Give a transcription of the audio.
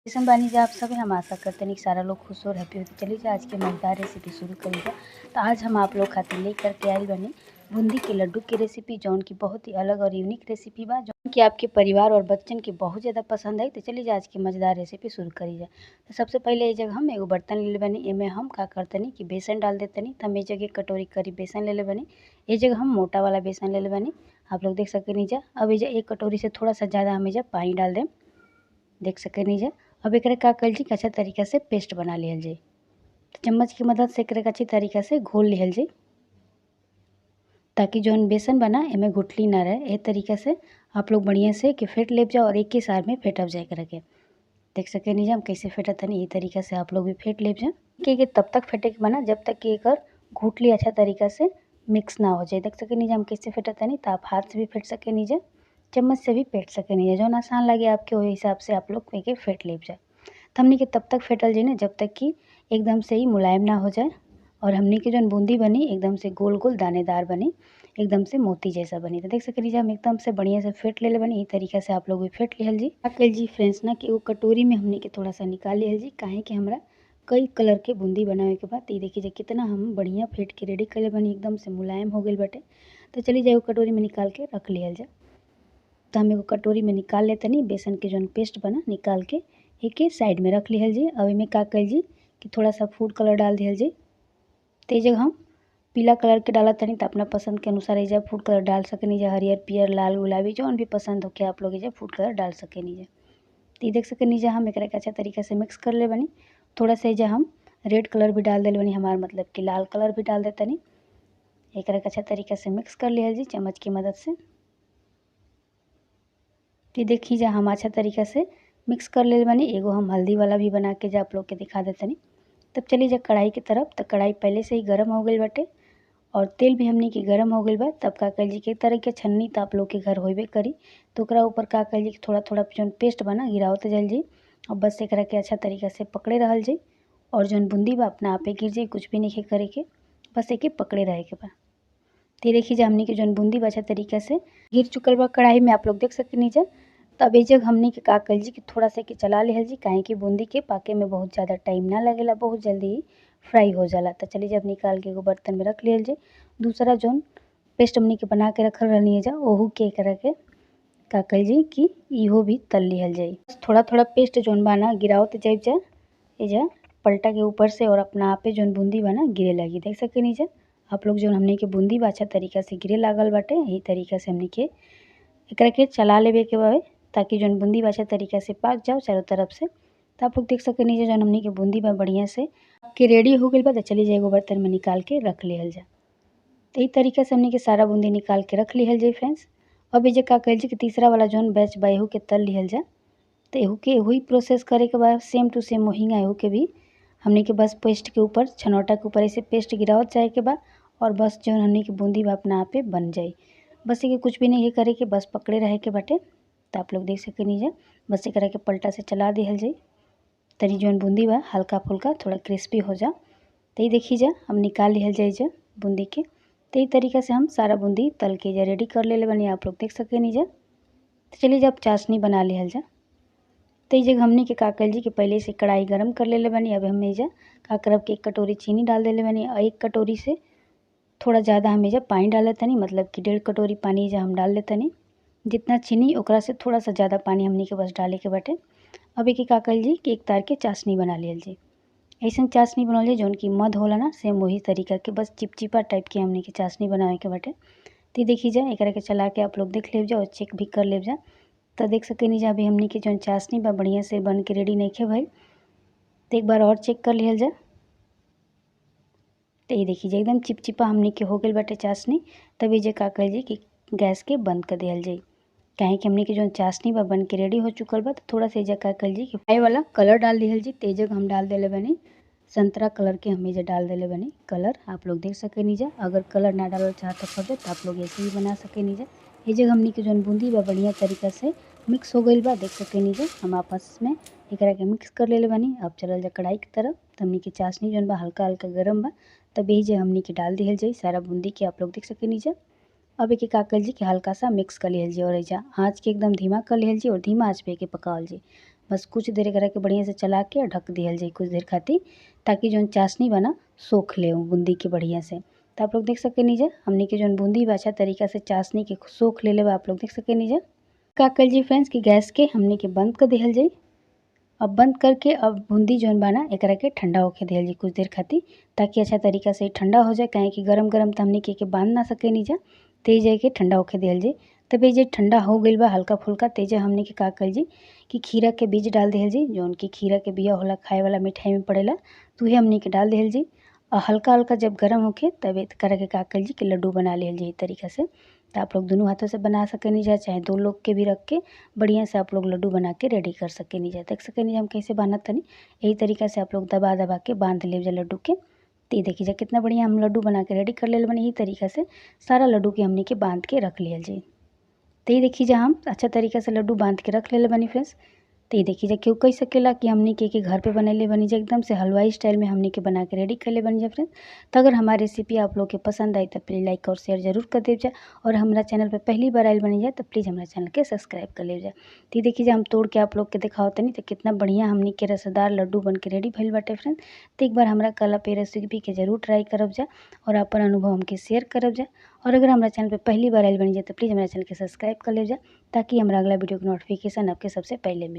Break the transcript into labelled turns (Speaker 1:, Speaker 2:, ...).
Speaker 1: कैसन बानी जा आप सभी। हम आशा करते हैं कि सारा लोग खुश और हैप्पी होते। चलिए जा आज के मज़ेदार रेसिपी शुरू करी जा। तो आज हम आप लोग खातिर लेकर के आयल बनी बूंदी के लड्डू की रेसिपी, जौन की बहुत ही अलग और यूनिक रेसिपी बा, जौन की आपके परिवार और बच्चन के बहुत ज़्यादा पसंद आई। तो चलिए जा आज के मज़ेदार रेसिपी शुरू करी जा। तो सबसे पहले ये जगह हम एगो बर्तन ले बनी, एमे हम का करतनी कि बेसन डाल देतनी। तो हम ये जगह कटोरी करीब बेसन ले बनी, ये जगह हम मोटा वाला बेसन ले बनी, आप लोग देख सकेनी जा। अब ये एक कटोरी से थोड़ा सा ज़्यादा हम एजा पानी डाल दें, देख सकेनी जा। अब एकरा का कल जी अच्छा तरीका से पेस्ट बना लिहल जाई। तो चम्मच की मदद से एकरा अच्छी तरीका से घोल लिहल जाई, ताकि जौन बेसन बना एमे गुठली ना रहे। ए तरीका से आप लोग बढ़िया से कि फेंट ले जाओ और एक ही सार में फेंटब जाए एकरा के। देख सकेनी जा हम कैसे फेंटत तनी, यही तरीका से आप लोग भी फेंट ले जाए। कि तब तक फेंटे के बना जब तक कि एकर गुठली अच्छा तरीका से मिक्स ना हो जाए। देख सकेनी जा हम कैसे फेंटत तनी। तो आप हाथ से भी फेंट सकेनी जा, चम्मच से भी फेंट सकेनी जा, जौन आसान लगे आपके वही हिसाब से आप लोग एके फेंट ले जाए। तो हमनी के तब तक फेंटल जाए ना जब तक कि एकदम से ही मुलायम ना हो जाए और हमनी के जौन बूंदी बनी एकदम से गोल गोल दानेदार बनी, एकदम से मोती जैसा बनी। तो देख सकेनी जा हम एकदम से बढ़िया से फेंट ले बनी। यही तरीका से आप लोग भी फेंट लिहल जी। का जी फ्रेंड्स ना कि वो कटोरी में हमनी के थोड़ा सा निकाल लिहल जी, काहे कि हमरा कई कलर के बूंदी बनावे के बाद। ये देखिए जी कितना हम बढ़िया फेंट के रेडी कर ले बनी, एकदम से मुलायम हो गई बटे। तो चलिए जाए कटोरी में निकाल के रख लिहल जा। तो हम एगो कटोरी में निकाल लेतनी बेसन के जौन पेस्ट बना निकाल के एके साइड में रख लिहल जी। अब एमे का कल जी कि थोड़ा सा फूड कलर डाल दिहल जी। तो ये जगह हम पीला कलर के डाला तनी, तो अपना पसंद के अनुसार एजा फूड कलर डाल सकेनी जा। हरियर पियर लाल गुलाबी जौन भी पसंद होके आप लोग एजा फूड कलर डाल सकेनी जा। तो ये देख सकेनी जा हम एकरा के अच्छा तरीका से मिक्स कर ले बनी। थोड़ा सा एजा हम रेड कलर भी डाल दिल बनी, हमार मतलब कि लाल कलर भी डाल देतनी। एकरा के अच्छा तरीका से मिक्स कर लिहल जी चम्मच की मदद से। ये देखी जा हम अच्छा तरीका से मिक्स कर ले बनी। एगो हम हल्दी वाला भी बना के जा आप लोग के दिखा देतनी। तब चली जा कढ़ाई की तरफ। तो कढ़ाई पहले से ही गर्म हो गई बटे और तेल भी हमनी के गर्म हो गई बा। तब का कल जी के तरह के छन्नी तो आप लोग के घर होबे करी, तो ओकरा ऊपर का कल जी थोड़ा थोड़ा जौन पेस्ट बना गिरावत जाइल जी और बस एकरा के अच्छा तरीका से पकड़े रहल जी और जौन बूंदी बा अपना आपे गिर जाई, कुछ भी नहीं करे के, बस एके पकड़े रहे के बा। तो देखी जा हमनी के जौन बूंदी बा अच्छा तरीका से गिर चुकल बा कढ़ाई में, आप लोग देख सकेनी जा। तब ए जगह हमनी के का कल जी कि थोड़ा सा के चला लिहल जी, काहे कि बूंदी के पाके में बहुत ज़्यादा टाइम ना लगेला, बहुत जल्दी ही फ्राई हो जाला। तो चलिए जब निकाल के एगो बर्तन में रख लिहल जी। दूसरा जौन पेस्ट हमनी के बना के रखल रहनी जा ओहू के एकरा के का कल जी कि इहो भी तल लिहल जाई। थोड़ा थोड़ा पेस्ट जौन बना गिरावत जाइब जा एजा पलटा के ऊपर से और अपना आपे जौन बूंदी बना गिरे लगी। देख सकेनी जा आप लोग जौन हमनी के बूंदी बा अच्छा तरीका से गिरे लागल बाटे। यही तरीका से हमनी के एकरा के चला लेवे के बावे ताकि जौन बूंदी बा अच्छा तरीका से पाक जाओ चारों तरफ से। तो आप लोग देख सकेनी जा जौन हमनी के बूंदी बा बढ़िया से के रेडी हो गई बा। तो चली जाए एगो बर्तन में निकाल के रख लिहल जा। तो यही तरीका से हमनी के सारा बूंदी निकाल के रख लिहल जाए फ्रेंड्स। अब ये का कल जी कि तीसरा वाला जौन बैच बा एहू के तल लिहल जा। तो एहू के वही प्रोसेस करे के बाद सेम टू सेम वही एहू के भी हमनी के बस पेस्ट के ऊपर छनौटा के ऊपर ऐसे पेस्ट गिरावत जाए के बा और बस जौन हमनी के बूंदी बा अपना आपे बन जाए। बस एके कुछ भी नहीं करे के, बस पकड़े रहे के बाटे। तो आप लोग देख सकेनी जा बस एकरा के पलटा से चला दिहल जाई, तनी जौन बूंदी बा हल्का फुल्का थोड़ा क्रिस्पी हो जा। तो ये देखी जा हम निकाल लिहल जाई जा बूंदी के। तो यही तरीका से हम सारा बूंदी तल के जा रेडी कर ले बनी, आप लोग देख सकेनी जा। तो चलिए जब चाशनी बना लिहल जा। तो ये जगह हमनी के का कल जी कि पहले से कढ़ाई गरम कर ले बनी। अब हम एजा का करब कि एक कटोरी चीनी डाल देले बनी और एक कटोरी से थोड़ा ज़्यादा हम एजा पानी डाल तनी, मतलब कि 1.5 कटोरी पानी एजा हम डाल लेतनी। जितना चीनी ओकरा से थोड़ा सा ज़्यादा पानी हमनी के बस डाले के बाटे। अब एक का कल जी कि एक तार के चाशनी बना लिहल जी। ऐसन चाशनी बनल जाए जौन की मध होला ना, सेम वही तरीका के बस चिपचिपा टाइप के हमनी के चाशनी बनावे के बाटे। तो देखी जा एकरा के चला के आप लोग देख ले जा और चेक भी कर ले जा। तो देख सकेनी जा अभी हमनी के जौन चाशनी बा बढ़िया से बन के रेडी नहीं भइल। तो एक बार और चेक कर लिहल जा। तो ये देखी जा एकदम चिपचिपा हमनी के हो गइल बाटे चाशनी। तब ये का कल जी कि गैस के बंद कर दिहल जाई, काहे कि हमनी के जौन चाशनी बा बन के रेडी हो चुकल बा। तो थोड़ा सा एजा का कल जी कि फ्राई वाला कलर डाल दिहल जी। तेजग हम डाल देले बनी संतरा कलर के, हम एजा डाल देले बनी कलर, आप लोग देख सकेनी जा। अगर कलर ना डालल चाहत हो तो आप लोग ऐसे ही बना सकेनी जा। ये जगह हमनी के जौन बूंदी बा बढ़िया तरीका से मिक्स हो गइल बा, देख सकेनी जा। हम आपस में एकरा के मिक्स कर लेले बनी। अब चलल जा कढ़ाई की तरफ। तो हमनी के चाशनी जौन बा हल्का हल्का गरम बा, तब यही जे हमनी के डाल दिहल जाई सारा बूंदी के, आप लोग देख सकेनी जा। अब एक का कल जी कि हल्का सा मिक्स कर लिहल जी और एजा आँच के एकदम धीमा कर लिहल जी और धीमा आँच पे के पकावल जी। बस कुछ देर एकरा के बढ़िया से चला के ढक दिहल जाई कुछ देर खातिर, ताकि जौन चाशनी बना सोख ले बूंदी के बढ़िया से। तो आप लोग देख सकेनी जा हमनी के जौन बूंदी बा अच्छा तरीका से चाशनी के सोख ले बा। आप लोग देख सकेनी जा। का कल जी फ्रेंड्स कि गैस के हमनी के बंद कर दिहल जाई। अब बंद करके अब बूंदी जौन बा ना एकरा के ठंडा होके दिहल जाई कुछ देर खातिर, ताकि अच्छा तरीका से ठंडा हो जाए। काहे कि गरम गरम तो हमनी के बांध ना सकेनी जा, तेज जाके ठंडा होके दिहल जाई। तब ये ठंडा हो गइल बा हल्का फुल्का, तेज हमनी के का कल जी कि खीरा के बीज डाल दिहल जाई, जौन कि खीरा के बिया होला खाए वाला मिठाई में पड़ेला, तो उहे हमनी के डाल दिहल जाई। और हल्का हल्का जब गर्म होके तब एकरा के का कल जी कि लड्डू बना लिहल जाई तरीका से। तो आप लोग दोनों हाथों से बना सकेनी जा, चाहे दो लोग के भी रख के बढ़िया से आप लोग लड्डू बना के रेडी कर सकेनी जा। देख सकेनी जा हम कैसे बानत तनी, यही तरीका से आप लोग दबा दबा के बांध ले जा लड्डू के। तो ये देखिए जा कितना बढ़िया हम लड्डू बना के रेडी कर ले बनी। यही तरीका से सारा लड्डू के हमनी के बांध के रख लिहल जाई। तो ये देखिए जा हम अच्छा तरीका से लड्डू बांध के रख ले बनी फ्रेंड्स। तो ये देखिए जा केहू कह सकेला कि हमनी के घर पे बनैले बनी जा, एकदम से हलवाई स्टाइल में हमनी के बना के रेडी कर ले बनी जा फ्रेंड्स। तो अगर हमारी रेसिपी आप लोग के पसंद आई तो प्लीज़ लाइक और शेयर जरूर कर देव जा, और हमारा चैनल पर पहली बार आयल बनी जा तो प्लीज़ हमारा चैनल के सब्सक्राइब कर ले जा। तो ये देखिए जा हम तोड़ के आप लोग के दिखाओ तनी तो कितना बढ़िया हमनी के रसदार लड्डू बन के रेडी भइल बाटे फ्रेंड्स। तो एक बार हमारा कल पे रेसिपी के जरूर ट्राई करब जा और अपन अनुभव हमके शेयर करब जा। और अगर हमारा चैनल पर पहली बार आयल बनी जा तो प्लीज़ हमारा चैनल के सब्सक्राइब कर ले जा, ताकि हमारा अगला वीडियो के नोटिफिकेशन आपके सबसे पहले मिले।